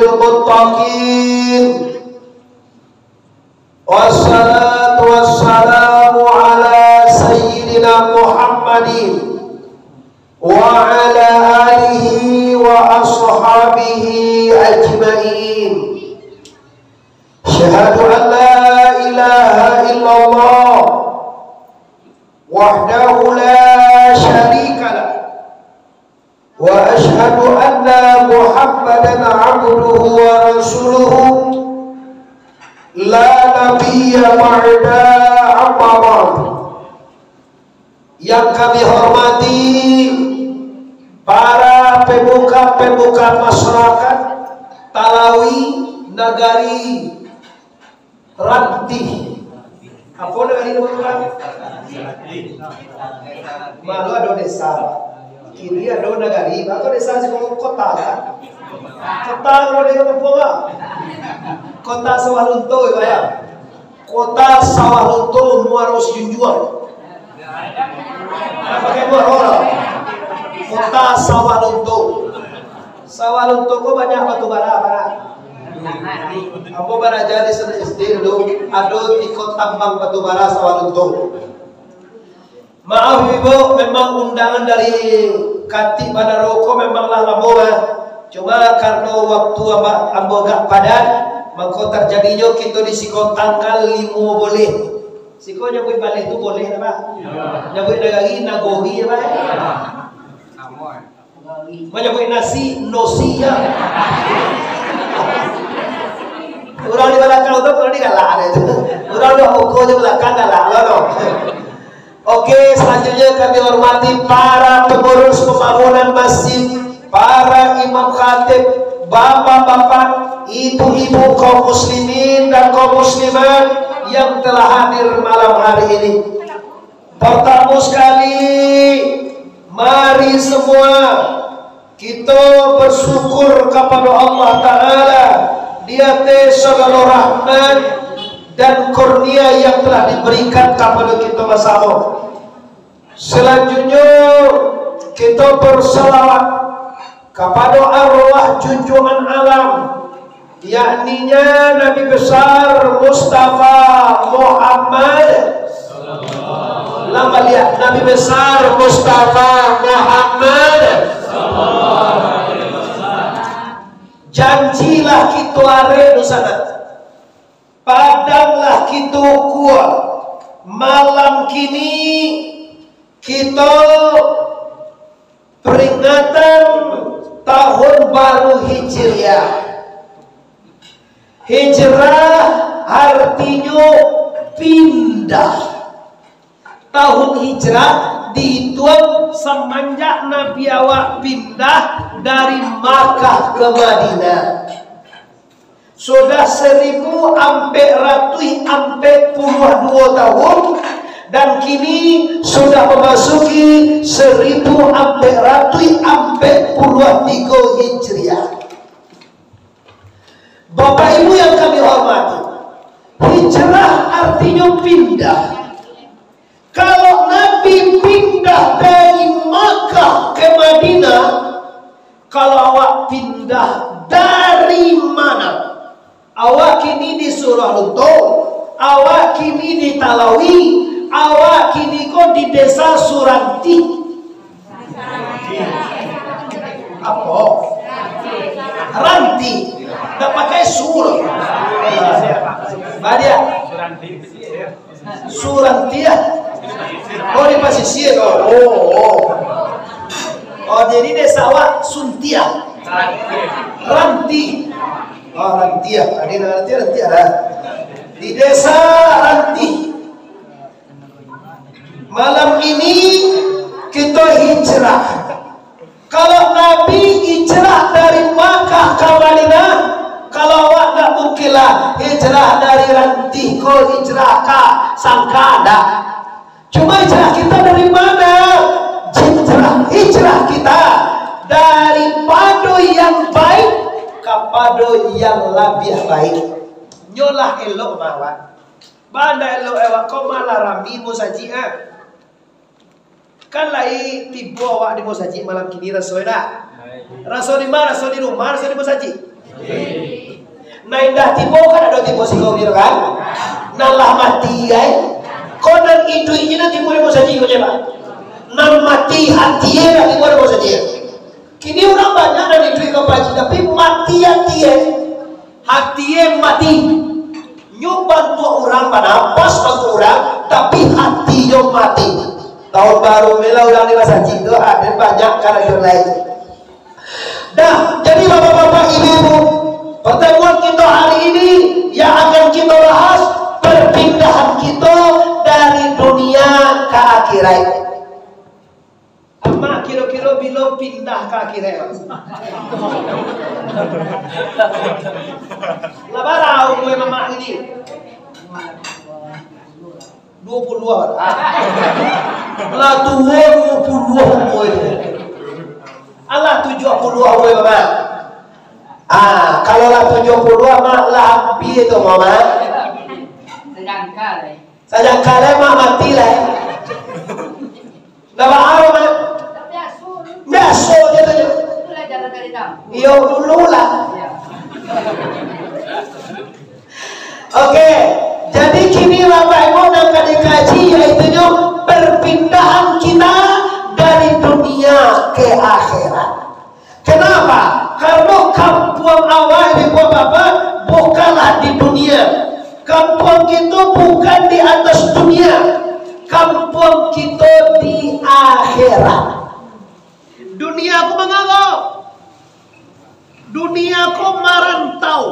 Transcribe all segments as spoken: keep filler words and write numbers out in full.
المتقين. والصلاة والسلام على سيدنا محمد وعلى آله وأصحابه أجمعين. أشهد أن لا إله إلا الله وحده لا شريك له، وأشهد أن محمدا عبده ورسوله، لا نبي بعده، أما بعد. Yang kami hormati para pemuka-pemuka masyarakat Talawi, Nagari Rantih. Apo nagari namo tu, Pak? Malu ado desa. Kini ado nagari, atau desa siko kota, kan? Kota kalau dia kampung, Pak. Kota Sawah Lunto, Pak, ya. Kota Sawah Lunto, Muaro Sijunjuang. Nah, pakai Muaro lah. Kota Sawah Lunto. Sawah Lunto ko banyak batu bara, bara. Ambo baraja di S D dulu, ado tiko tambang batu bara Sawah Lunto. Maaf, Ibu, memang undangan dari Katik Banaro ko memang lah lamo lah. Cuma karano waktu amba-, ambo agak padat, mako tarjadinyo kito di siko tanggal limo boleh. Siko nyabuik baleh tu boleh, Pak? Nyabuik nagari, nagori, Pak? Manyabuik nasi, nosi, ya. Urang di balakang tu, urang di galak ado tu. Urang di muko jo balakang galak lo, no. Oke, selanjutnya kami hormati para pengurus pembangunan masjid, para imam khatib, bapak-bapak, ibu-ibu, kaum muslimin dan kaum muslimat yang telah hadir malam hari ini. Pertama sekali, mari semua kito bersyukur kapado Allah Ta'ala di ateh sagalo rahmat dan kurnia yang telah diberikan kapado kito basamo. Selanjutnyo, kito bersalawat kapado arwah junjungan alam, yakninya Nabi Besar Mustafa Muhammad. Ulang baliak, Nabi Besar Mustafa Muhammad. Janjilah kito arek dunsanak, padanglah kito ukua. Malam kini kito peringatan tahun baru Hijriah. Hijrah artinyo pindah. Tahun Hijrah dihituang samanjak Nabi awak pindah dari Makkah ke Madinah. Sudah seribu ampek ratuih ampek puluah duo tahun, dan kini sudah memasuki seribu ampek ratuih ampek puluah tigo Hijriah. Bapak Ibu yang kami hormati, hijrah artinyo pindah. Kalau Nabi pindah dari Makkah ke Madinah, kalau awak pindah dari mana? Awak kini di Surah Lunto, awak kini di Talawi, awak kini ko di Desa Suranti. Apo? Ranti. Ndak pakai sur. Baliak. Surantiah. Oh, di pasisia tu. Oh, oh. Oh, jadi desa awak Suntiah. Ranti. Oh, Rantiah. Ado nan Ranti, Rantiah lah. Di Desa Ranti. Malam ini kito hijrah. Kalau Nabi hijrah dari Makkah ka Madinah, kalau awak ndak mungkinlah hijrah dari Ranti ko hijrah ka Sangka, ndak. Cuma hijrah kita dari mana? Hijrah, hijrah kita daripado yang baik kapado yang labiah baik. Nyolah elok mah awak. Banda elok awak ko malah rami musajik ah. Kan lai tibo awak di musajik malam kini, raso ndak? Raso di ma? Raso di rumah, raso di musajik? Nan indak tibo kan ado tibo siko gitu kan? Nan lah mati ai. Ko nan iduik je nan tibo di musajik ko je, Pak. Nan mati hati e lah tibo di musajik. Kini urang banyak nan iduik ka paji, tapi mati hati e. Hati e mati. Nyo bantuak urang, banapas bantuak urang, tapi hatinyo mati. Tahun baru ni lah urang di musajik tu, ado banyak kan iduik lain. Dah, jadi bapak-bapak, ibu-ibu, pertemuan kita hari ini yang akan kita bahas perpindahan kita dari dunia ke akhirat. Amak, kiro-kiro bilo pindah ka akhirat? Lah bara umua mamak ini? Duo puluah. Lah tuo duo puluah umua itu. Alah tujuah puluah umua mamak. Ah, kalau lah tujuah puluah, mak lah ampia tu, mamak. Sajangka lai. Sajangka lai, mak mati lai. Ndak baa, mak. Biaso je tu. Iyo, dulu lah. Oke, jadi kini Bapak Ibu nan ka dikaji, yaitunyo perpindahan kita dari dunia ke akhirat. Kenapa? Karena kampuang awak di Bapak bukanlah di dunia. Kampuang kita bukan di atas dunia. Kampuang kita di akhirat. Dunia ko mangangau. Dunia ko marantau.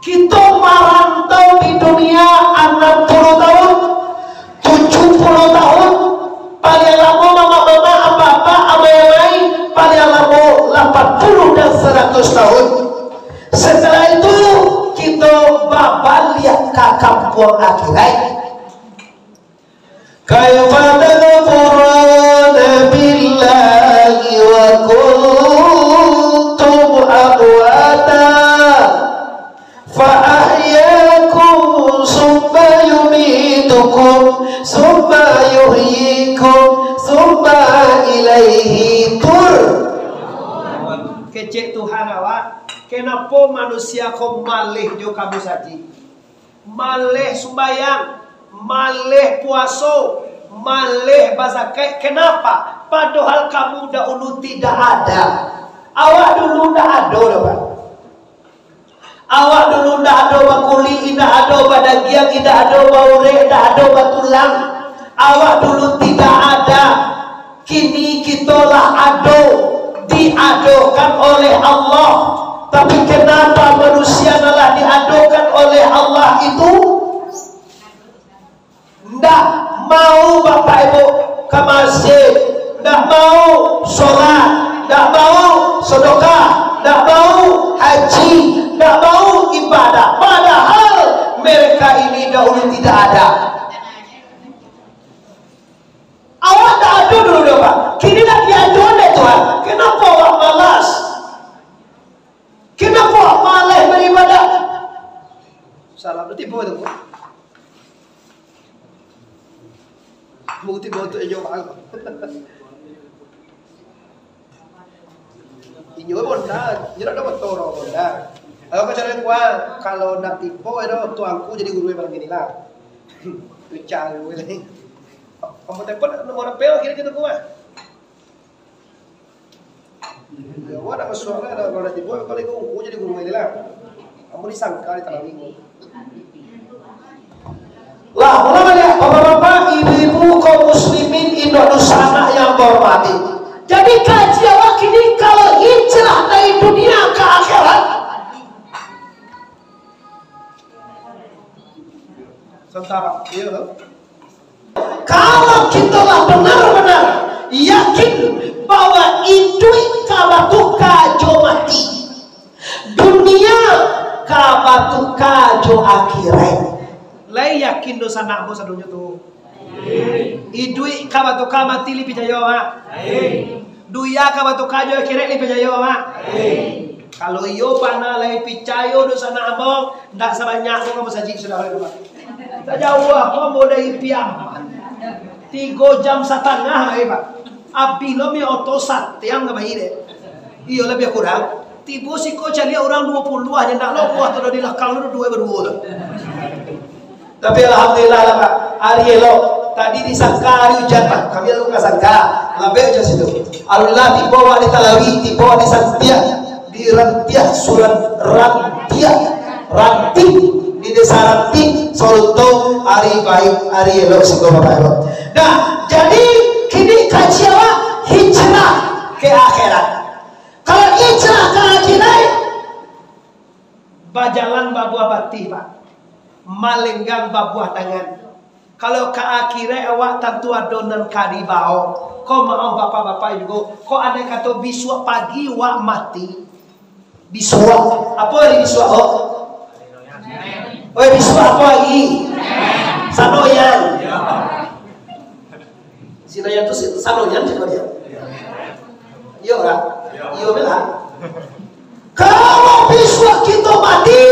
Kito marantau di dunia anam puluah tahun, tujuah puluah tahun, paliang lamo mamak-mamak, apak-apak, amai-amai, paliang lamo lapan puluah dan saratus tahun. Setelah itu, kito babaliak ka kampuang akhirat. Kaifa takfuruna billahi wa kuntum amwatan fa ahyakum summa yumitukum summa yuhyikum summa ilaihi tur. Kecek Tuhan awak, kenapo manusia ko maleh jo kamu saji? Maleh sumbayang, maleh puaso, maleh bazakaik. Kenapa? Padahal kamu dahulu tidak ada. Awak dulu ndak ado doh, Pak. Awak dulu ndak ado bakulik, indak ado badagiang, indak ado baurek, indak ado batulang. Awak dulu tidak ada. Kini kito lah ado, diadokan oleh Allah. Tapi kenapa manusia nan lah diadokan oleh Allah itu ndak mau, Bapak Ibu, ka masjid, ndak mau sholat, ndak mau sedekah, ndak mau haji, ndak mau ibadah. Padahal mereka ini dahulu tidak ada. Awak tak ado dulu doh, Pak. Kini lah diadokan dek Tuhan. Kenapa awak malas? Kenapa awak malas beribadah? Salah, berarti apa tu? Bukti bontuk inyo, Pak. Inyo bonda, inyo nak motor bonda. Kalau kau cari kuat, kalau nak tipu, itu tuanku jadi guru malam inilah. Tucang gue ni. Kamu telepon nomor P O kira gitu gua. Ya, gua nak masuk lah, kalau nak tipu, kalau itu aku jadi guru inilah. Kamu disangka di tanah minggu. Lah, ulang baliak, bapak-bapak, ibu-ibu, kaum muslimin, induk dunsanak yang bahormati. Jadi, kaji awak kini, kalau hijrah dari dunia ke akhirat. Sementara, iya, loh. Kalau kito lah benar-benar yakin bahwa iduik ka batuka jo mati, dunia ka batuka jo akhirat. Lai yakin dunsanak ambo sadonyo tu? Iduik ka batuka, mati lai picayo, Mak? Dunia ka batuka jo akhirat lai picayo, Mak? Kalau iyo bana lai picayo dunsanak ambo, ndak sabanyak ko ka musajik sudah, Mak. Tajauah ko ambo dari Piaman. Tigo jam satangah lai, Pak. Abih lo mi oto satiang ka pai dek. Iyo, labiah kurang. Tibo siko caliak urang duo puluah, nyo ndak lo buah tu dah di lakang tu, duo baduo tu. Tapi alhamdulillah lah, Pak. Ari elok. Tadi disangka ari ujan, Pak. Kami lalu ka sangka. Labek ujan situ. Alhamdulillah, tibo awak di Talawi, tibo awak di Santiak, di Rantiah, Suran Rantiah, Ranting, di Desa Ranting, Solontong, ari baik, ari elok siko, Bapak Ibu. Nah, jadi kini kaji awak hijrah ka akhirat. Kalau hijrah ka akhirat, bajalan babuah batih, Pak. Malenggang babuah tangan. Kalau ka akhirat awak tantu ado nan ka dibao. Ko maoh bapak-bapak ibu, ko andai kato bisuak pagi wak mati. Bisuak. Apo ari bisuak ko? Oi, bisuak apo ari? Sanoyan. Si Noyan tu si-, Sanoyan cako dia. Iyo lah. Iyo lah. Kalau bisuak kito mati,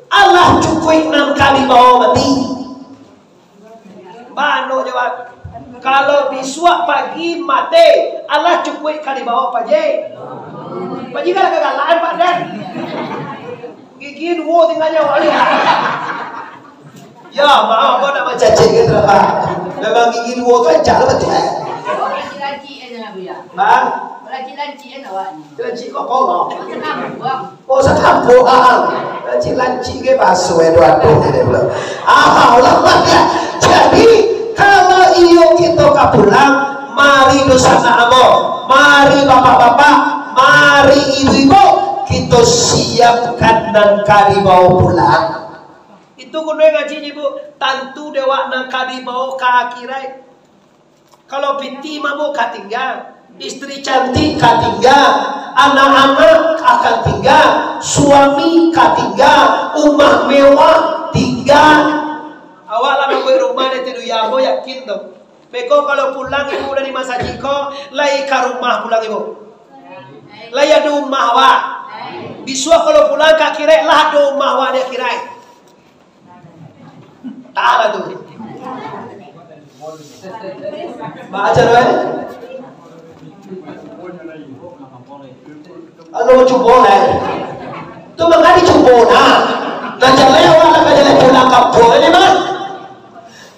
alah cukuik nan ka dibao mati. Bano jawab. Kalau bisuak pagi mati, alah cukuik ka dibao paji. Paji kan galak-galakan, Pak, dan gigi duo tinggalnyo, wali. Ya, maaf, abang nak mancacik ke, Pak? Memang gigi duo tu ancak lah, betul, eh? Lancik-lancik aja, Buya. Ha? Lancik-lancik aja awak ni. Lancik kok kolong? Macam kampung. Oh, sakampuang. Lancik-lancik ke baso, eh, dua tu, eh, dia bilang. Ah, ulama dia. Jadi, kalau iyo kito ka pulang, mari dunsanak ambo, mari bapak-bapak, mari ibu-ibu, kito siapkan nan ka dibao pulang. Itu gunonyo ngaji, Ibu. Tantu dek awak nan ka dibao ka akhirat. Kalau piti mabok ka tingga, istri cantik ka tingga, anak-anak akan tingga, suami ka tingga, umah mewah tingga. Awak lah mambuek rumah di Tiduya, ambo yakin tu. Beko kalau pulang ibu dari masajik ko, lai ka rumah pulang ibu. Lai ado umah awak. Bisuak kalau pulang ka akhirat, lah ado umah awak di akhirat. Tahan lah tu. Baca doa. Anu cubo lah. Tu mangadi cubo nah. Nah, jaleh awak lah ka jaleh pulang kampuang ni mah.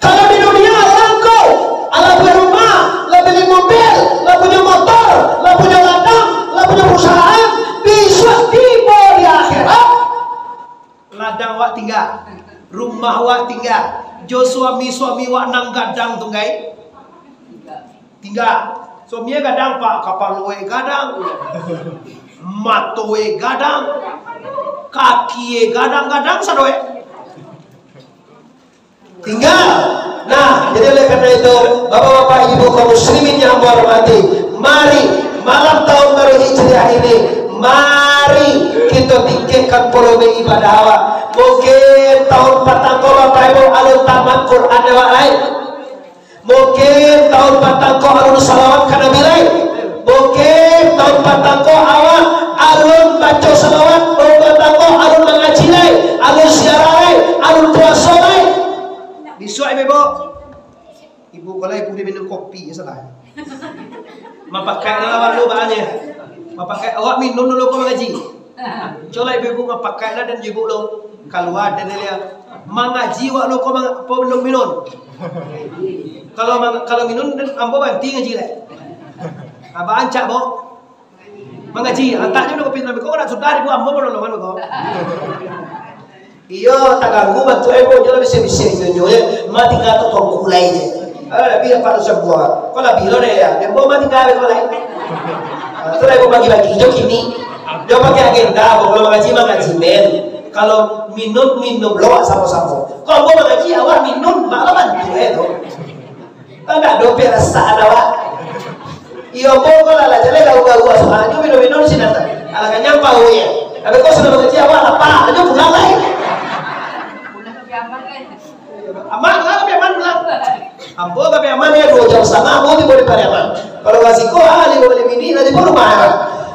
Kalau di dunia alah ko, alah punya rumah, lah bali mobil, lah punyo motor, lah punyo ladang, lah punyo perusahaan, bisuak tibo di akhirat. Ladang awak tingga, rumah awak tingga, jo suami-suami awak nan gadang tu, gai? Tingga. Suami e gadang, Pak, kapalo e gadang, mato e gadang, kaki e gadang-gadang sado e. Tingga. Nah, jadi oleh karena itu, bapak-bapak, ibu-ibu, kaum muslimin yang ambo hormati, mari, malam tahun baru Hijriah ini, mari kito tingkekkan volume ibadah awak. Mungkin tahun patang ko, bapak ibu, alun tamat Quran awak lai. Mungkin tahun patang ko alun salawat ka Nabi lai. Mungkin tahun patang ko awak alun baco salawat, tahun patang ko alun mangaji lai, alun ziarah lai, alun puaso lai. Bisuak, ibu-ibu. Ibu ko lah ibu dia minum kopi, ya salah. Mapakai lah awak lu bahannya. Mapakai, awak minum dulu ko mangaji. Colah ibu-ibu mapakai lah dan ibu lu. Kalua dan dia. Mangaji awak lu ko mang-, apa minum-minum. Kalau mang-, kalau minum dan ambo banti ngaji lah. Abah ancak, bo. Mangaji, lantak je nak kopi, tapi kok nak sudah ibu ambo menolongan kok. Iyo, taganggu bantuak e, bo, nyo lah bisiak-bisiak inyo, nyo, eh. Mati ka atok tongku lai je. Alah, labiah apak tu sabuah. Kau labiah lo deh, ya. Dek bo mati ka atok lai. Ah, tu lah ibu bagi-bagi jo kini. Nyo pakai agenda, bo, kalau mangaji, mangaji, men. Kalau minum, minum lo, samo-samo. Kau bo mangaji, awak minum, malah bantuak e tu. Kan ndak ado perasaan awak. Iyo, bo ko lah, lah jaleh gawa-gawa, soalnyo minum-minum sinan tu. Alah kanyang paruik. Tapi ko sudah mangaji awak lapar, anyo pulang lai. Aman lah, tapi aman pulang. Ambo tapi aman ya, duo jam satangah ambo tibo di Pariaman. Kalau ka siko, ah, limo baleh minit lah tibo rumah, ya.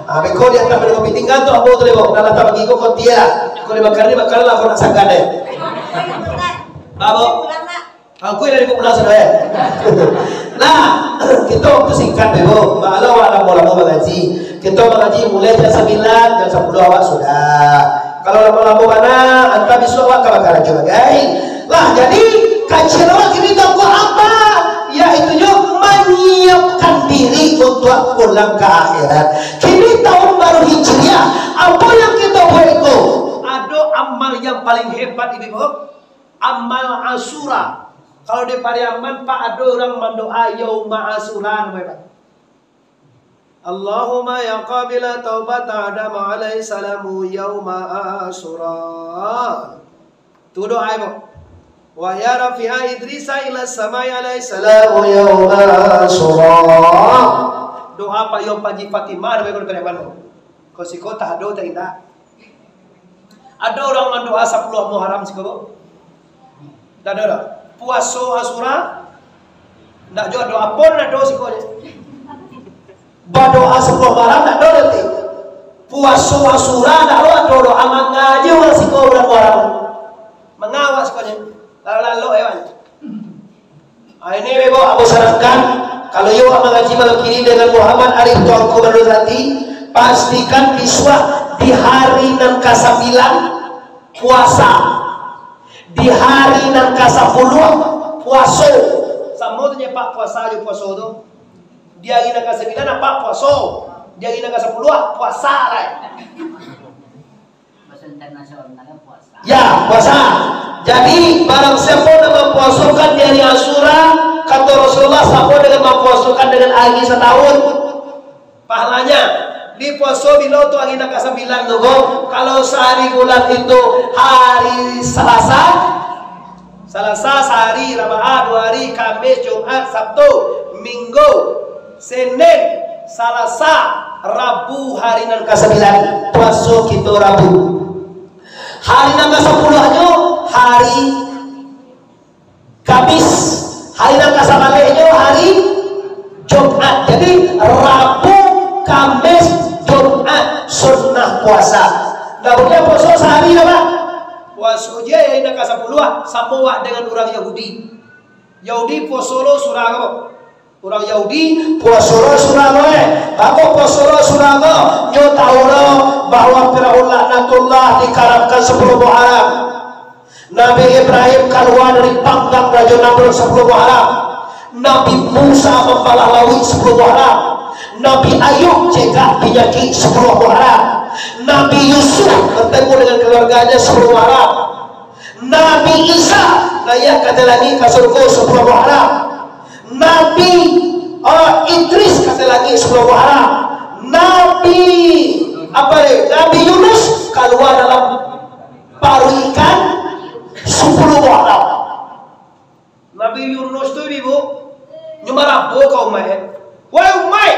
Ah, beko di ateh minum kopi tingga tu, ambo tu lewat, dah lah tak bagi ko kotia. Ko dibakar ni, bakar lah, ko nak sagan deh. Ambo. Aku yang dari pulau sudah, eh. Nah, kita waktu singkat dulu. Bak lo awak lamo-lamo mangaji. Kito mangaji mulai jam sambilan, jam sapuluah awak sudah. Kalau lamo-lamo bana, antah bisuak awak ka bakarajo bagai. Lah, jadi, kajian awak kini tentang apa? Yaitunyo, manyiapkan diri untuak pulang ka akhirat. Kini tahun baru Hijriah, apo yang kito buek ko? Ado amal yang paling hebat, Ibu-ibu. Amal Asyura. Kalau di Pariaman, Pak, ado urang mandoa Yauma Asyura, namo, Pak. Allahumma ya qabila taubata Adam alaihi salamu yauma Asyura. Tu doa, Ibu. Wa ya rafi'a Idrisa ila samai alaihi salamu yauma Asyura. Doa Pak Yom Paji Fatimah, namo, Ibu, dari mano? Kau siko tak ado, tak indak. Ado urang mandoa sapuluah Muharram siko? Ndak ado doh. Puaso Asyura? Ndak juo ado. Apo nan ado siko nyo? Badoa sapuluah Muharram ndak ado nanti. Puaso Asyura ndak ado, ado doa mangaji urang siko bulan Muharram. Manga awak siko nyo? Lalu-lalu, ya, Wan. Ah, ini, Ibu, ambo sarankan, kalau iyo awak mangaji malam kini dengan Muhammad Arif Tuanku Manurul Hati, pastikan bisuak di hari nan kasambilan puasa, di hari nan kasapuluah puaso. Samo tu nyo, Pak, puasa jo puaso tu. Di hari nan kasambilan, Pak, puaso. Di hari nan kasapuluah, puasa lai. Bahasa internasional puasa. Ya, puasa. Jadi, barang siapo nan mampuasokan di hari Asyura, kato Rasulullah, samo dengan mampuasokan dengan hari satahun. Pahalanya, di puaso bilo tu hari nan kasambilan tu ko? Kalau sahari bulan itu hari Salasa, Salasa sahari, Raba'a duo hari, Kamih, Jumaik, Sabtu, Minggu, Sinin, Salasa, Rabu, hari nan kasambilan. Puaso kito Rabu. Hari nan kasapuluahnyo hari Kamis. Hari nan kasabaleknyo hari Jumaik. Jadi, Rabu, Kamis, Jumaik, sunnah puasa. Ndak buliah puaso sahari doh, Pak. Puaso je hari nan kasapuluah, samo wak dengan urang Yahudi. Yahudi puaso lo Asyura ko? Urang Yahudi puaso lo Asyura ko, eh. Baa puaso lo Asyura ko? Nyo tahu lo bahwa Firaun laknatullah dikaramkan sapuluah Muharram. Nabi Ibrahim kalua dari panggang Rajo Namrud sapuluah Muharram. Nabi Musa mambalah lauik sapuluah Muharram. Nabi Ayub cegak panyakik sapuluah Muharram. Nabi Yusuf bertemu dengan keluarganya sepuluh Muharram. Nabi Isa naiak ka ateh langik ka surgo sepuluh Muharram. Nabi, eh, Idris ka ateh langik sepuluh Muharram. Nabi, apa ni? Nabi Yunus kalua dalam paruik ikan sepuluh Muharram. Nabi Yunus tu, Ibu, nyo marabo ka umaik. "Wahai umaik,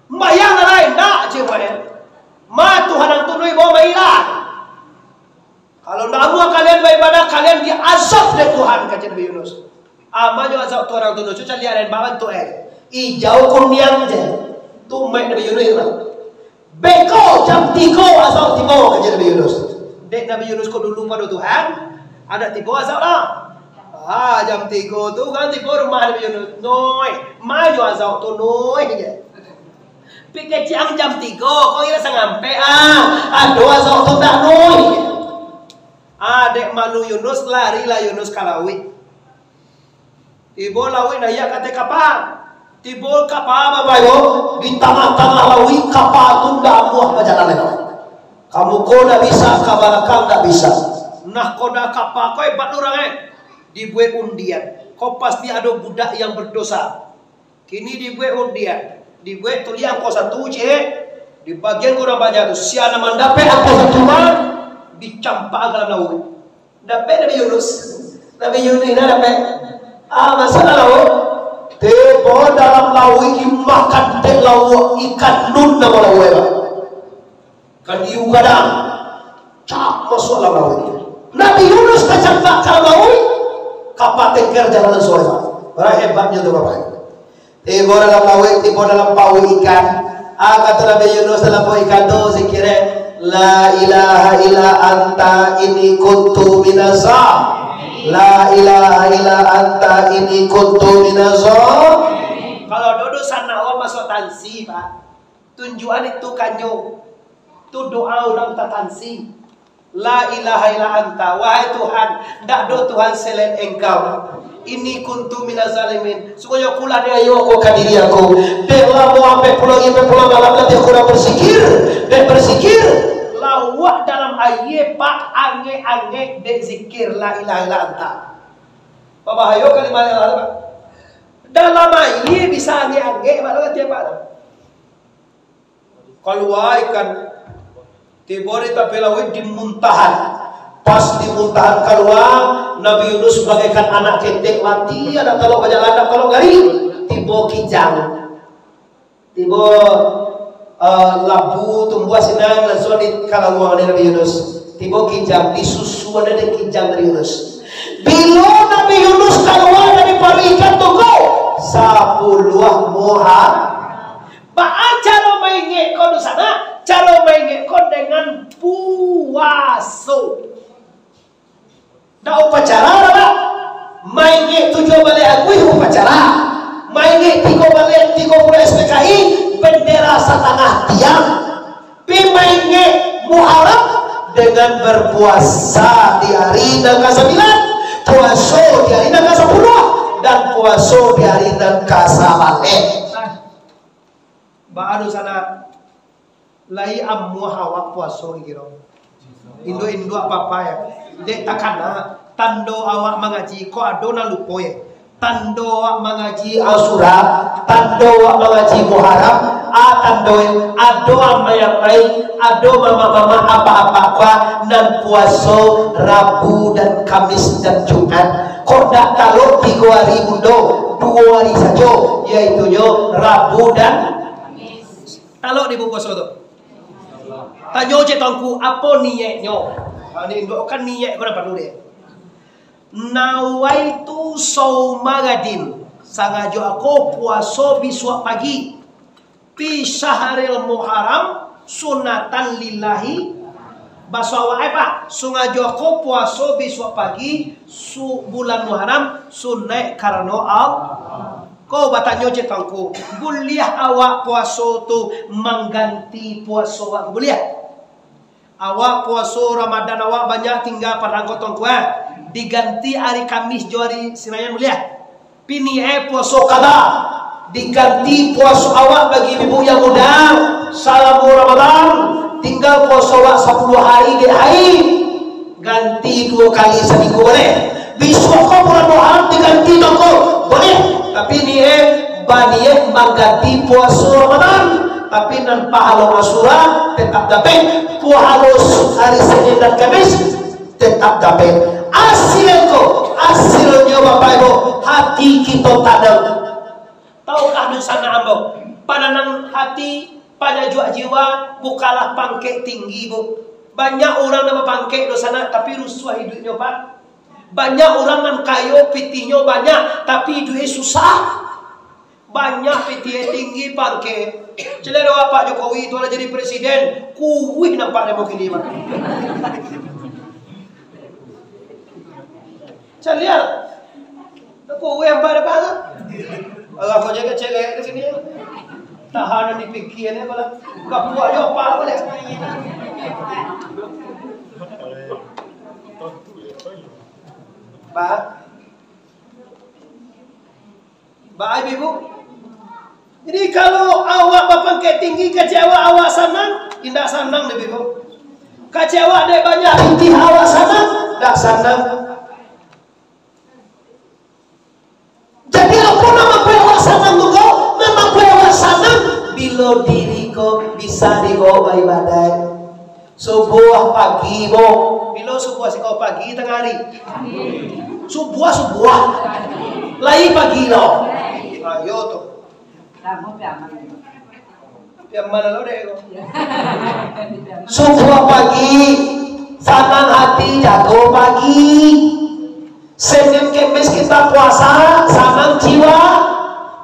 sumbayang lah lai, ndak," cek umaik. "Ma Tuhan ang tu, Ibu, mailah. Kalau ndak amuah kalian baibadah, kalian diazab dek Tuhan," kecek Nabi Yunus. Amanyo azab tu urang tu, Yunus, caliak lain babantuak, eh. Ijau kuniang je. Tu umaik Nabi Yunus tu. "Beko jam tigo azab tibo," kecek Nabi Yunus. Dek Nabi Yunus ko dulu pado Tuhan, adak tibo azab lah. Ah, jam tigo tu kan tibo rumah Nabi Yunus. "Noi, ma nyo azab tu, Noi," je. "Pi kecek ang jam tigo, ko iro sangampek ah. Ado azab tu ndak, Noi?" Ah, dek malu Yunus, larilah Yunus ka lauik. Tibo lauik naiak ka ateh kapa. Tibo kapa babayo di tangah-tangah lauik, kapa tu ndak amuah bajalan lai. Ka muko ndak bisa, ka balakang ndak bisa. Nah, koda kapa ko hebat urang, eh. Dibuek undian. Ko pasti ado budak yang berdosa. Kini dibuek undian. Dibuek tuliang angko satu, cek. Dibagian ka urang banyak tu. Sia nan mandapek angko satu mah, dicampak ka dalam lauik. Dapek Nabi Yunus. Nabi Yunus nah dapek. Ah, masuak dalam lauik. Tibo dalam lauik, dimakan dek lauik, ikan nun namo lauik, Pak. Ikan hiu gadang. Cap masuak dalam lauik. Nabi Yunus tacampak ka dalam lauik. Kapa tengker jalan suai, Pak. Bara hebatnyo tu, Bapak. Tibo dalam lauik, tibo dalam paruik ikan. Ah, kato Nabi Yunus dalam paruik ikan tu, zikir, eh, "La ilaha illa anta inni kuntu minaz za-, la ilaha illa anta inni kuntu minaz za-." Kalau dodo sanak awak masuak tansi, Pak. Tunjuakan itu kanyo. Tu doa urang tatansi. La ilaha illa anta, wahai Tuhan, ndak ado Tuhan selain Engkau. Inni kuntu minaz zalimin. Sungguahnyo aku lah dianiayo ko ka diri aku. Dek lamo ampek puluah ari, ampek puluah malam, lah dek kurang barzikir. Dek barzikir, lawak dalam aia, Pak, angek-angek dek zikir la ilaha illa anta. Babahayo kalimat la ilaha illa anta, Pak. Dalam aia bisa angek-angek, Pak, lo katiak, Pak. Kalua ikan, tibo di tapi lauik di muntahan. Pas di muntahan kalua, Nabi Yunus bagaikan anak ketek mati, anak talok bajalan, anak talok garing. Tibo kijang. Tibo, eh, labu tumbuah sinan, lansuang dikalawang dek Nabi Yunus. Tibo kijang, disusuan dek kijang Nabi Yunus. Bilo Nabi Yunus kalua dari paruik ikan tu ko, sapuluah Muha-, Baa caro maingek ko, dunsanak? Caro maingek ko dengan puaso. Ndak upacara doh, Pak. Maingek tujuah baleh Aguih upacara. Maingek tigo baleh, tigo puluah S P K I, bendera satangah tiang. Pi maingek Muharram dengan berpuasa di hari nan kasambilan, puaso di hari nan kasapuluah, dan puaso di hari nan kasabaleh. Baa dunsanak, lai amuah awak puaso kiro. Induak-induak papa yo. Dek takana, tando awak mangaji, kok ado nan lupo yo. Tando awak mangaji Asyura, tando awak mangaji Muharram, a tando yo, ado amai-amai, ado mamak-mamak, apak-apak ko nan puaso Rabu dan Kamis dan Jumat. Kok ndak talok tigo ari bundo, duo ari sajo, yaitunyo Rabu dan Talok di buku puaso tu. Tanyo cek tuangku, apo niaiknyo? Ha, ni induak kan niaik ko dapat dulu deh. Nawaitu sauma gadin. Sangajo ako puaso bisuak pagi. Fi syahril Muharram sunatan lillahi. Baso awak ai, Pak? Sangajo ako puaso bisuak pagi, su-, bulan Muharram, sunaik karano Allah. Ko batanyo cek tuangku, buliah awak puaso tu mangganti puaso awak tu, buliah? Awak puaso Ramadan awak banyak tingga padang ko tuangku, ah. Diganti ari Kamis jo ari Sinayan, buliah? Pi niaik puaso kada, diganti puaso awak bagi ibu yang muda, salamo Ramadan, tingga puaso awak sapuluah hari dek haid. Ganti duo kali saminggu, boleh? Bisuak ko bulan Muharram diganti toko, boleh? Tapi niaik, baniaik mangganti puaso Ramadan. Tapi nan pahalo Asyura tetap dapek, pahalo hari Senin dan Kamis tetap dapek. Asil ko, asilnyo Bapak Ibu, hati kito tanang. Tahukah dunsanak ambo, pananang hati, panyajuak jiwa, bukanlah pangkek tinggi, Bu. Banyak urang nan bapangkek dunsanak, tapi rusuah iduiknyo, Pak. Banyak urang nan kayo, pitihnyo banyak, tapi iduiknyo susah. Banyak pitih tinggi pangkek. Caliak doh Pak Jokowi tu lah jadi presiden, kuruih nampak dek ambo kini, Pak. Caliak. Kuruih nampak dek Pak tu. Alah, kau jaga cewek di sini. Tahan dipikia ni, apalah. Kapuak jo apa, apa dia? Pak. Baa, Ibu? Jadi, kalau awak bapangkek tinggi, kecek awak, awak sanang? Indak sanang, Ibu. Kecek awak dek banyak pitih, awak sanang? Indak sanang. Jadi, apo nan mambuek awak sanang tu ko? Nan mambuek awak sanang, bilo diri ko bisa dibaok baibadah. Subuah pagi, Bu. Bilo subuah siko pagi, tangah ari? Subuah, subuah. Lai pagi lo. Ayo tu. Pian ma lo dek ko? Subuah pagi, sanang hati, jago pagi. Senin Kemis kita puasa, sanang jiwa.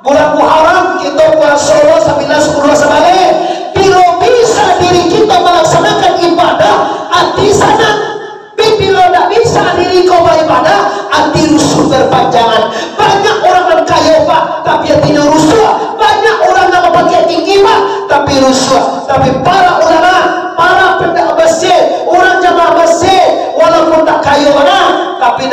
Bulan Muharram kita puasa lo sambilan, sapuluah, sabaleh. Bilo bisa diri kita melaksanakan ibadah, ati sanang. Tapi bilo ndak bisa diri ko baibadah, ati rusuh berpanjangan. Banyak urang nan kayo, Pak, tapi atinyo rusuh. Banyak urang nan bapangkek tinggi, Pak, tapi rusuh.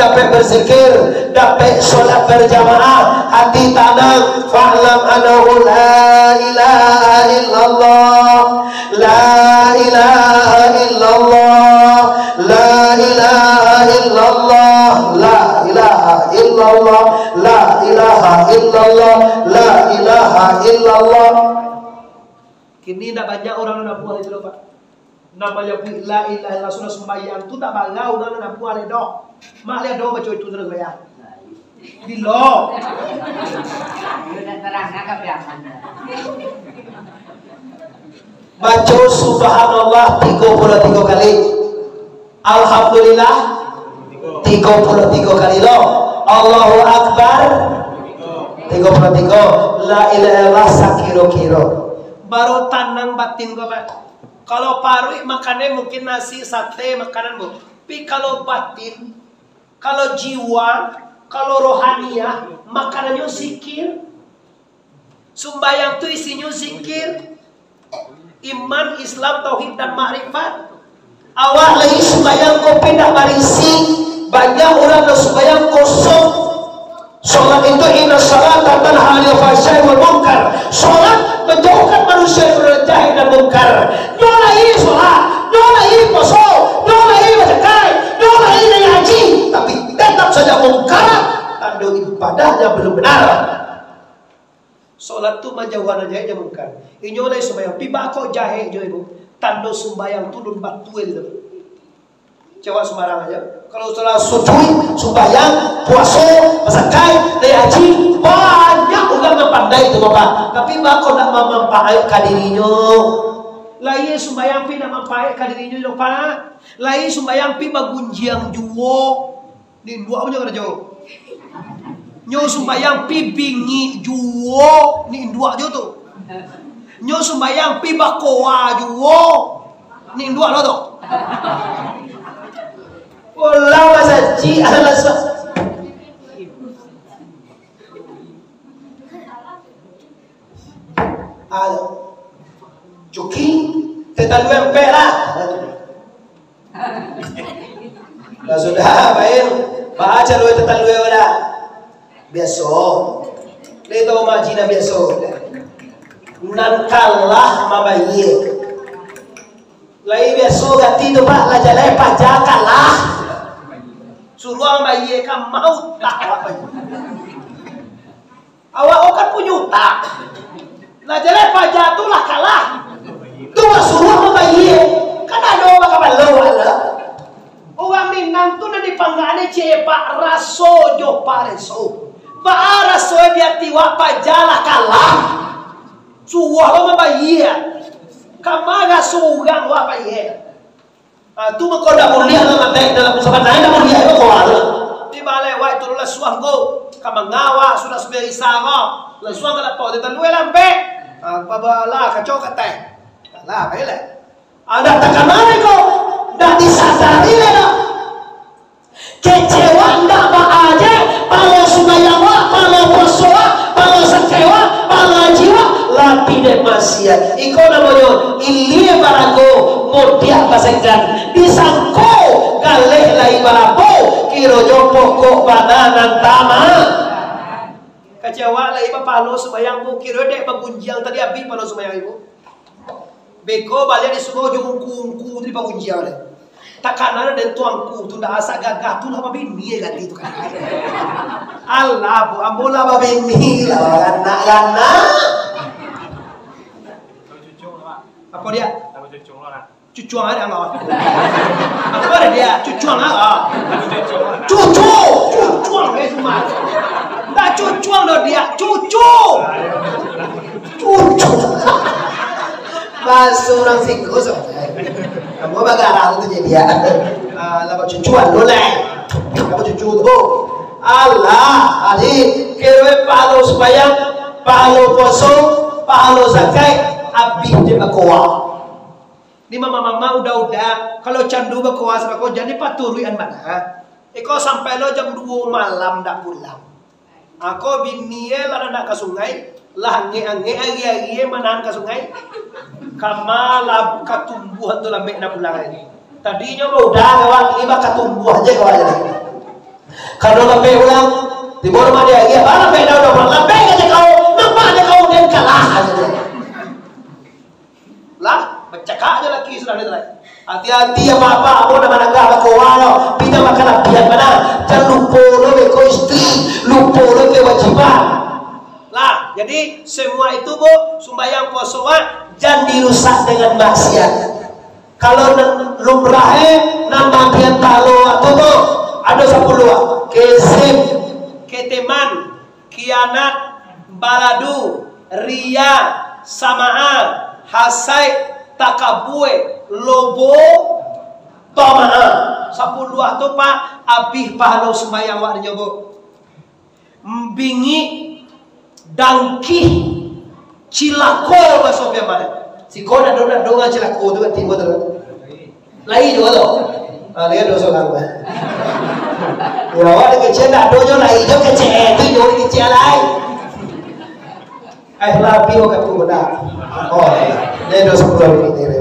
Dapek berzikir, dapek sholat berjamaah, hati tanang. Fa'lam annahu la ilaha illallah, la ilaha illallah, la ilaha illallah, la ilaha illallah, la ilaha illallah, la ilaha illallah. Kini ndak banyak urang nan nabuah itu doh, Pak. Nan manyabuik la ilaha illallah sudah sumbayang tu ndak bara urang nan nabuah lai doh. Mak lai doh baco itu sudah sumbayang. Bilo. Baco subhanallah tigo puluah tigo kali. Alhamdulillah tigo puluah tigo kali lo. Allahu Akbar tigo puluah tigo. La ilaha illallah sakiro-kiro. Baru tanang batin ko, Pak. Kalau paruik makannya mungkin nasi, sate, makanan, Bu. Tapi kalau batin, kalau jiwa, kalau rohaniah, makanannyo zikir. Sumbayang tu isinyo zikir. Iman, Islam, tauhid, dan makrifat. Awak lai sumbayang ko pindah barisi. Banyak urang nan sumbayang kosong. Salat itu, inna salata tanha anil fahsya'i wal munkar. Salat menjauhkan manusia dari jahil dan mungkar. Nyo lai salat, nyo lai poso, nyo lai bazakat, nyo lai naiak haji, tapi tetap saja mungkar. Tando ibadahnya belum benar. Salat tu manjauhan jahil jo mungkar. Inyo lai sumbayang, pi baa kok jahil jo ibu. Tando sumbayang tu lun batua tu. Cewek sumbarang aja. Kalau salat sujud, sumbayang, puaso, bazakat, naiak haji, banyak urang nan pandai tu, Bapak. Tapi baa kok ndak mampaat ka dirinyo. Lai sumbayang pi ndak mampaat ka dirinyo, Pak. Lai sumbayang pi bagunjiang juo. Ni induak punyo karajo. Nyo sumbayang pi bingik juo, ni induak juo tu. Nyo sumbayang pi bakoa juo, ni induak lo tu. Ulah basacik, alah sa-, alah. Cuki, tetanduan pek lah. Lah sudah, baik. Baca dulu tentang dua orang. Biaso. Dia tahu maji dah biaso. Nan kalah mabayie. Lai biaso gati tu, Pak, lah jalai paja kalah. Suruah mabayie ka mau tak apa. Awak kan punyo utang. Lah jalai paja tu lah kalah. Tu basuruah mambayie. Kan ado bakapalo awak lah. Urang Minang tu nan dipanggil cek Pak raso jo pareso. Baa raso di ati wak paja lah kalah. Suruah lo mambayie. Kama raso urang wak bayie. Ah, tu mako dak buliah lah mandai dalam musafir, nah, dak buliah, itu kuat tu. Di balai wai tu lah suang ko, ka mangawa sudah sumber isa ko. Lah suang ka lapau, dia taluai lampek. Ah, babalah kacau katai. Lah, baiklah. Ada takana ko, dak disadari lah dah. Kecewa ndak baaja, palo sumbayang wak, palo puaso wak, palo zakat wak, palo haji wak, tapi dek maksiat. Iko namonyo ilie barago, mudiak basenggan. Disangko galeh lai barapo, kironyo pokok bana nan tama. Kecewa lai bapalo sumbayang bu, kiro dek bagunjiang tadi abih palo sumbayang ibu. Beko baliak di surau jo ungku-ungku tu di pangunjian deh. Takana den tuangku tu ndak asa gagah tu lah babini gati tu kan. Alah, bu, ambo lah babini lah, anak-anak. Apo dia? Cucuang ada nggak? Apo ada dia? Cucuang ah. Cucu, cucuang eh semua. Ndak cucuang doh dia, cucu. Cucu. Baso urang siko so. Kamu bagarang tu jadi ya. Ah, lah bacucuan lo lai. Apa cucu tu? Alah, adi, kiro pahalo sumbayang, pahalo puaso, pahalo zakat, abih dek bakoa. Ni mama-mama udah-udah, kalau candu bakoa sabako, jadi paturuikan bana. Iko sampai lo jam duo malam ndak pulang. Ako bini e lah nandak ka sungai, lah angek-angek ari-ari e manahan ka sungai. Kama lah katumbuah tu lambek nak pulang ni. Tadi nyo udah kawan, ni bah katumbuah je kawan jadi. Kalau lambek pulang, tibo rumah dia, "Iya, bah, lambek dah, udah, lambek aja kau, nampak aja kau, dia kalah aja dia." Lah, bacakak aja laki sudah dia tadi. Hati-hati ya, Bapak, ambo nak managah bakoa lo, pina makan lapian mana? Jan lupo lo beko istri, lupo lo kewajiban. Lah, jadi semua itu, Bu, sumbayang puaso, Wak, jan dirusak dengan maksiat. Kalau nan lumrah, eh, nan bagian talo tu, tu, ado sapuluah. Kezib, keteman, kianat, baladu, riya, sama'a, hasaik, takabue, lobo, tama'a. Sapuluah tu, Pak, abih pahalo sumbayang wak dinyo, Bu. Bingik, dangkih, cilako baso pian mah. Siko nak do-, nak donga cilako tu kan tibo tu. Lai juo tu. Ah, lai ado surang tu. Ya, awak ni kecil nak do jo lai jo kecil tu jo kecil lai. Eh, labi awak tu benda. Oh, lai ado surang ni, ni, ni.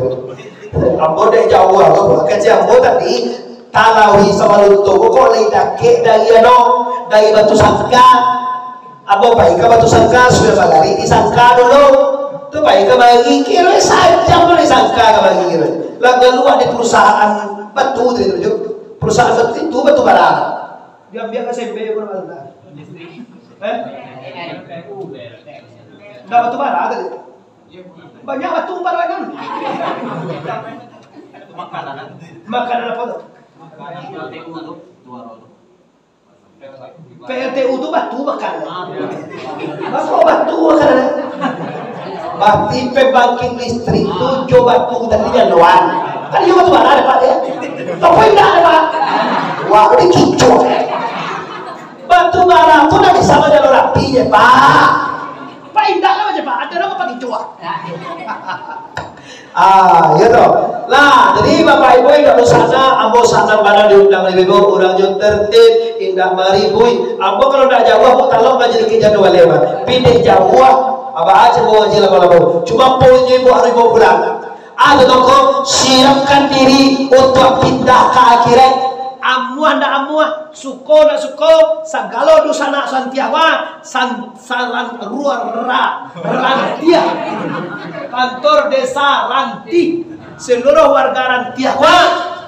Ambo dek jauah tu, kecil ambo tadi, Talawi sabalun tu, kok lai dakek dari ano, dari Batu Sangka. Ambo pai ka Batu Sangka, sudah bagari di Sangka dulu. Tu pai kamari, kiro sajam dari Sangka kamari, kiro. Lah kaluar di perusahaan batu tu, tu, tu. Perusahaan batu itu, batu bara. Diambiak ka S M P, pun ada. Eh? Ndak batu bara tadi. Banyak batu bara kan? Makanan apa tu? P L T U tu batu makanan. Apa batu makanan? Berarti pembangkit listrik tu jo batu tadi nyaluan. Kan iyo batu bara dapat dia. Tapi indak dapat. Wah, ini kicuah. Batu bara tu dah bisa manyaluan api je, Pak. Pak indak lah je, Pak. Ada nama Pak kicuah. Ah, iyo tu. Lah, jadi Bapak Ibu indak usah nak, ambo sanang bana diundang ibu-ibu, urang jo tertib, indak maribui. Ambo kalau ndak jauah, ambo talok majelis kijan dua lewat. Pideh jauah, abah aja bawa aja lama-lama. Cuma poinnya ibu harus bawa pulang. Ah, tu toko, siapkan diri untuk pindah ke akhirat. Amuah ndak amuah, suko ndak suko, sagalo dunsanak Santiawa, san-, saran ruar ra-, Rantiah, kantor desa Rantih, seluruh warga Rantiah wa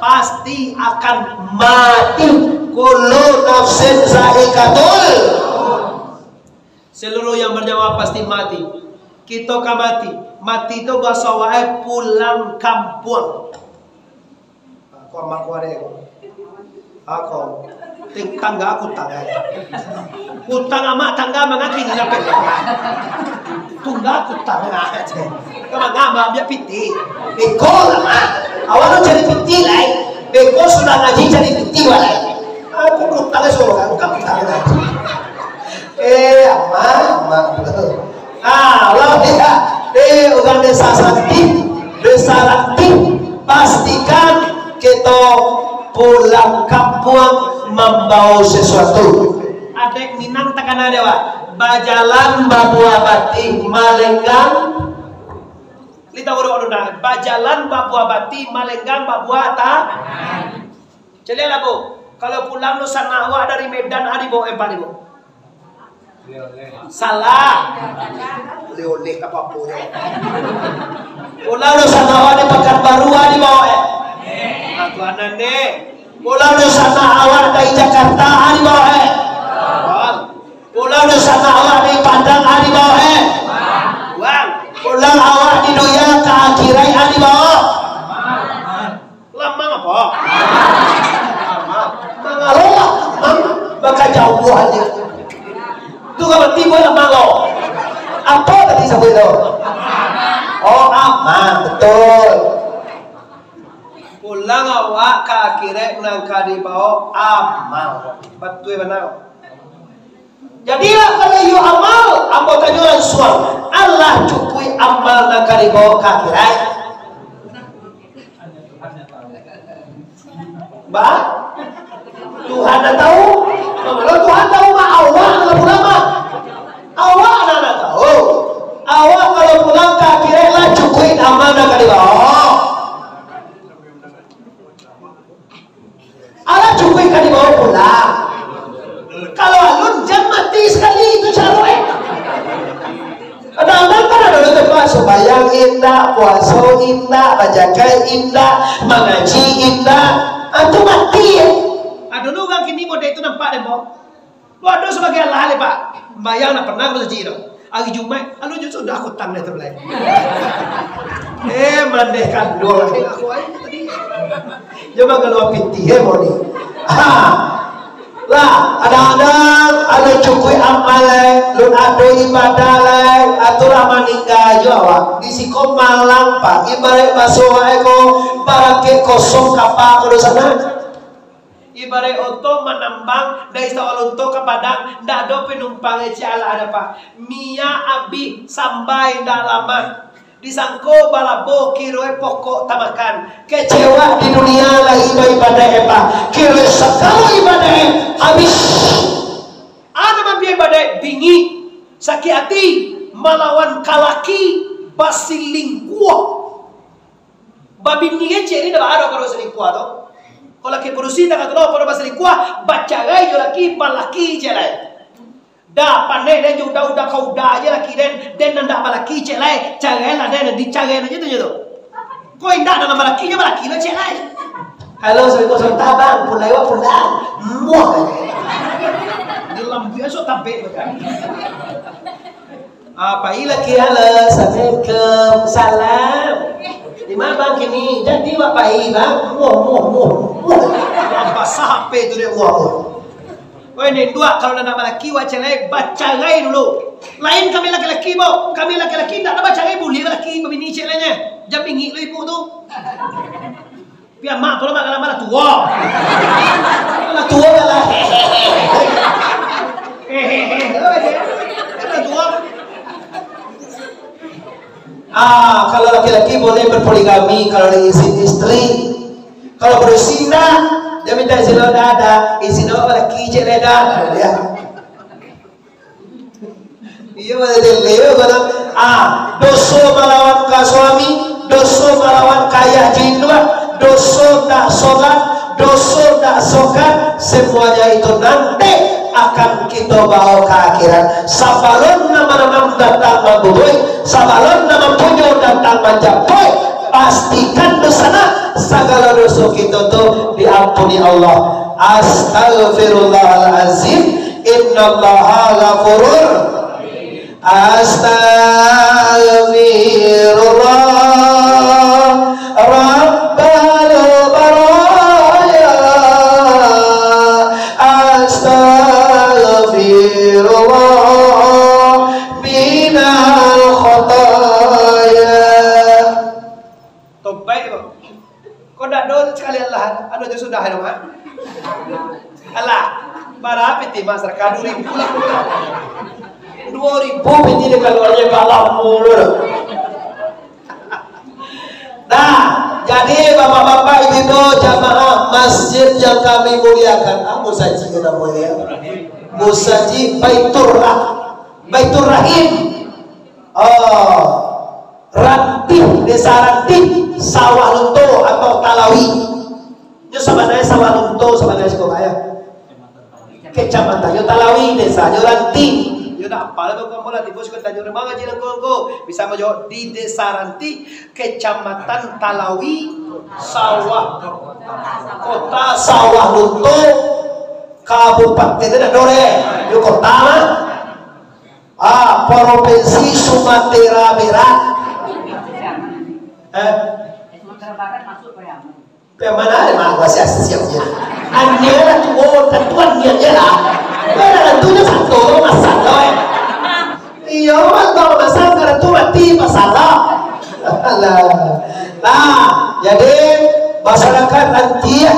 pasti akan mati. Kullu nafsin zaikatul. Seluruh yang bernyawa pasti mati. Kito ka mati. Mati tu baso wae pulang kampuang. Aku amak ku adek ku. Aku. Ting-, tangga aku tangga. Utang amak tangga mangaki ni lapeh. Tungga aku tangga. Kamanga amak ambiak piti. Beko lah, Mak. Awak tu cari piti lai. Beko sudah ngaji cari piti lai. Aku utang suruh aku kan utang ngaji. Eh, amak, amak. Ah, lah, ya. Eh, urang desa Santih, desa Rantih, pastikan kito pulang kampuang mambawa sesuatu. Adek Minang takana dia, Pak. Bajalan babuah batih, malenggang. Li tahu dok, Nunda? Bajalan babuah batih, malenggang babuah ta-, Caliaklah, Bu. Kalau pulang tu sanak awak dari Medan, ha dibawa empah ni, Bu? Salah. Oleh-oleh tak apa-apa je. Pulang tu sanak awak dari Pekanbaru, ha dibawa, eh? Ah, tu anan deh. Pulang tu sanak awak dari Jakarta, ha dibawa, eh? Pulang tu sanak awak dari Padang, ha dibawa, eh? Pulang. Pulang awak di dunia ka akhirat, ha dibawa? Lamang apa? Mangalo lah, mang, maka jauah aja. Tu kalau tibo lah mangalo. Apa tadi sabuik tu? Oh, amal, betul. Pulang awak ka akhirat nan ka dibawa amal. Betul bana. Jadilah kalau iyo amal, ambo tanyo lansuang, alah cukuik amal nan ka dibawa ka akhirat? Ba? Tuhan nan tahu. Kalau Tuhan tahu mah, awak nan pulang mah. Awak nan, nan tahu. Awak kalau pulang ka akhirat lah cukuik amal nan ka dibawa. Alah cukuik ka dibawa pulang. indak, puaso indak, bajakai indak, mangaji indak. Ah, tu mati. Ado urang kini model tu nampak deh, Mbok. Lu ado sabagai alah le, Pak. Bayang lah pernah ka masajik tu. Hari Jumaik, lalu jo sudah kutang deh tu lai. Eh, mandeh kanduang lah aku ai tadi. Dia manggalua pitih, eh, mau ni. Ha. Lah, kadang-kadang ado cukuik amal lai, lun ado ibadah lai, atulah maningga jo awak. Di siko malang, Pak. Ibaraik baso awak ko, barangkek kosong kapa ko doh sanak. Ibaraik oto manambang dari Sawah Lunto ka Padang, ndak ado panumpang, eh, ciek alah ado, Pak. Minyak abih, samba indak lamah. Disangko balabo, kironyo pokok tamakan. Kecewa di dunia lai baibadaik, eh, Pak. Kironyo sagalo ibadaik abih. Ado mambia ibadaik bingik, sakik ati, malawan kalaki, basilingkuah. Babini kecek ni dah baaro kalau basilingkuah tu. Kalau laki padusi tak katulah kalau basilingkuah, bacarai jo laki, balaki je lai. Dah pandai den jo udah-udah ka udah je laki den, den nan dak balaki cek lai, carai lah den, dicarai aja tu je tu. Kau indak dalam balaki je, balaki lah cek lai. Halo, assalamualaikum, salam tabang, pulang awak pulang. Muah. Dia lambuan sok tabek. Ah, pai laki, halo, assalamualaikum, salam. Di ma bang kini? Jadi wak pai, bang. Muah, muah, muah, muah. Wah, basah H P tu dek muah, muah. Woi, ni dua, kalau nak balaki, wak cek lai, bacarai dulu. Lain kami laki-laki, bo. Kami laki-laki ndak ada bacarai, buliah balaki, babini cek lainnya. Jan bingik lo ibu tu. Pian mak tu lah, mak kalam lah tuo. Lah tuo lah. Hehehe. Hehehe. Lah tuo. Ah, kalau laki-laki boleh berpoligami kalau ada izin istri. Kalau berisi indak, dia minta izin lo dah ada. Izin awak laki je lah dah. Ya. Iyo, betul. Iyo, betul. Ah, doso malawan ka suami, doso malawan ka ayah jo induak, doso tak solat, doso tak sokat, semuanya itu nanti akan kita bawa ke akhirat. Sabalun nan mananam datang mambubuih, sabalun nan mampunyo datang manjapuik, pastikan di sana sagalo doso kita tu diampuni Allah. Astaghfirullahalazim. Innallaha ghafurur. Astaghfirullah Rabbal baraya. Astaghfirullah minal khataya. Tobaik, Bang. Kok ndak do sakali alah, anu aja sudah, anu, ha? Alah, bara pitih masyarakat, dua ribu lah. Dua ribu pitih dikaluarnyo, balah mulu. Nah, jadi bapak-bapak, ibu-ibu, jamaah masjid yang kami muliakan, ah, musajik namonyo, ya. Musajik Baitur Rah-, Baitur Rahim. Oh, Rantih, Desa Rantih, Sawah Lunto atau Talawi. Nyo sabananyo Sawah Lunto, sabananyo siko, Pak, ya. Kecamatannyo Talawi, desanyo Rantih. Yo, ndak apo lah, Bang, kamu lah, tibo siko tanyo rumah ngaji lah, Bang, Bang. Bisa manjawab di Desa Rantih, Kecamatan Talawi, Sawah, Kota Sawah Lunto, Kabupaten, dak do deh, yo kota mah. Ah, Provinsi Sumatera Barat. Eh? Sumatera Barat masuk Pariaman. Pariaman ada mah, gua siap-siap je. Ania lah tuo, tentu ania je lah. Gua ada tentunya satu, masak tu, eh. Iyo, mantap masak, tentu mati, masalah. Alah. Nah, jadi masyarakat nanti ya,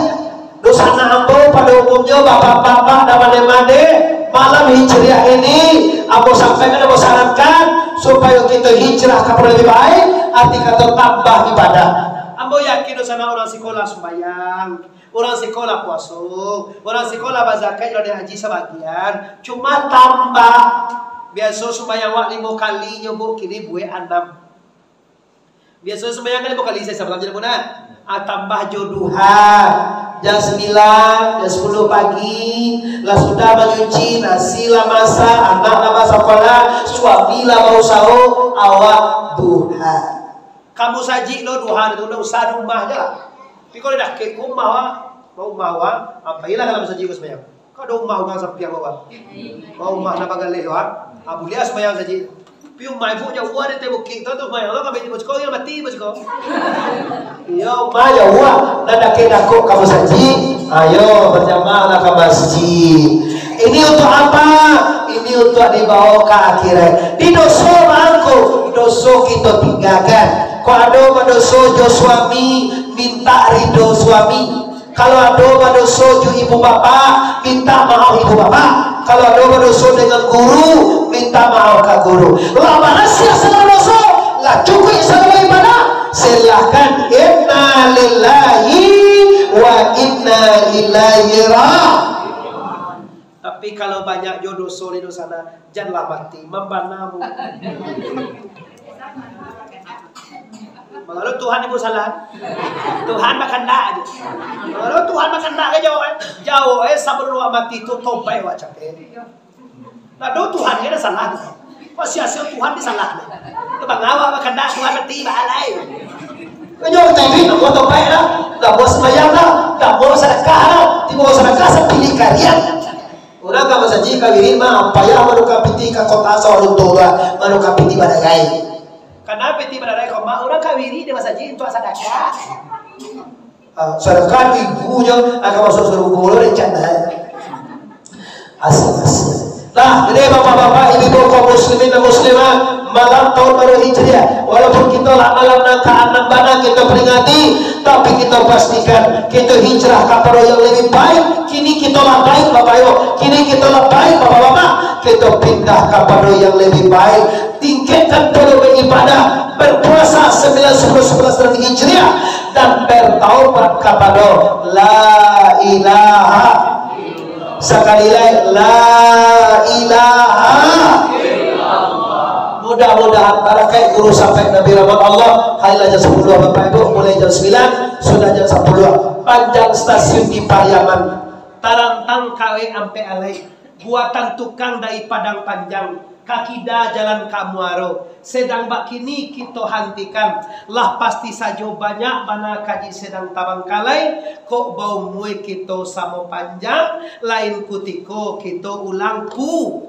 Dunsanak ambo pada umumnyo, bapak-bapak dan mande-mande, malam hijriah ini, ambo sampaikan, ambo sarankan, supayo kito hijrah ka nan labiah baik, arti kato tambah ibadah. Ambo yakin dunsanak urang sikolah sumbayang, urang sikolah puaso, urang sikolah bazakat, urang haji sabagian, cuma tambah. Biaso sumbayang wak limo kali nyo, Bu, kini buek anam. Biaso sumbayang kan limo kali, sa-, samalam je lah, Bu, nah. Ah, tambah jo duha. Jam sambilan, jam sapuluah pagi, lah sudah manyuci, nasi lah masak, anak lah basakolah, suami lah bausaho, awak duha. Ka musajik lo duha tu, ndak usah di rumah se lah. Tapi kalau dakek ka rumah awak, ka rumah awak, pailah ka musajik ka sumbayang. Ka ado rumah urang sampiang awak. Ka rumah nan bagaleh awak. Ah, buliah sumbayang musajik. Tapi rumah ibu jauah dari bukik tu, tu sumbayang lo ka bukik, bukik yang mati, bukik. Iyo, rumah jauah, nan dakek dakek ka musajik. Ayo, bajamaahlah ka masjid. Ini untuk apa? Ini untuk dibawa ka akhirat. Di doso mangko, doso kito tinggakan. Kok ado badoso jo suami, minta ridho suami. Kalau ado badoso jo ibu bapak, minta maaf ibu bapak. Kalau ado badoso dengan guru, minta maaf ka guru. Lah barasiah sagalo doso, lah cukuik sagalo ibadah, silahkan. Inna lillahi wa inna ilaihi ra-. Tapi kalau banyak jo doso di doso, janlah mati, mambana mu. Mangalo Tuhan ibu salah? Tuhan bakandak aja. Mangalo Tuhan bakandak aja, jauh, eh. Jauh, eh, sabalun awak mati tu, tobaik awak capek. Ndak ado Tuhan, ndak ado salah tu. Kok sia-sia Tuhan disalah tu? Bang awak bakandak Tuhan mati, baalai. Nyo T V, ndak mau tobaik lah, ndak mau sembahyang lah, ndak mau sadakah lah, tibo sadakah sapilih kariang. Urang ka masajik ka wirid mah, payah manukar piti ka kotak sawarung tu lah, manukar piti badarai. Kana piti badarai ko mah, urang ka wirid di masajik untuak sadakah. Ah, sadakah ibunyo akan masuk sarugo lo, rencana. Asik-asik. Nah, jadi bapak-bapak, ibu-ibu, kaum muslimin dan muslimat, malam tahun baru Hijriah, walaupun kito lah malam nan ka anam bana kito peringati, tapi kito pastikan kito hijrah kapado yang lebih baik. Kini kito lah baik, Bapak Ibu. Kini kito lah baik, Bapak-bapak. Kito pindah kapado yang lebih baik. Tingkatkan volume ibadah. Berpuasa sembilan, sepuluh, sebelas dan Hijriah. Dan bertaubat kapado la ilaha. Sakali lai, la ilaha. Mudah-mudahan barakaik guru sampai Nabi rahmat Allah. Harilah jam sapuluah, Bapak Ibu, mulai jam sambilan, sudah jam sapuluah. Panjang stasiun di Pariaman. Tarantang kawek ampek alai. Buatan tukang dari Padang Panjang, ka kida jalan ka Muaro. Sedang bak kini kito hantikan. Lah pasti sajo banyak bana kaji sedang tabangkalai. Kok baumua kito samo panjang, lain kutiko kito ulang ku.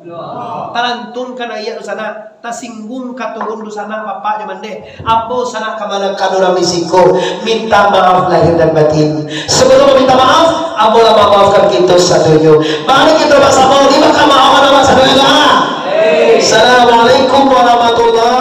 Talantunkan ayat tu sanak, tasingguang ka turun tu sanak, bapak jo mandeh. Ambo sanak ka malangkah urang di siko, minta maaf lahir dan batin. Sebelum meminta maaf, ambo lah mamaafkan kito sadonyo. Mari kito basamo di mahkamah awan awak sadonyo lah. Assalamualaikum warahmatullahi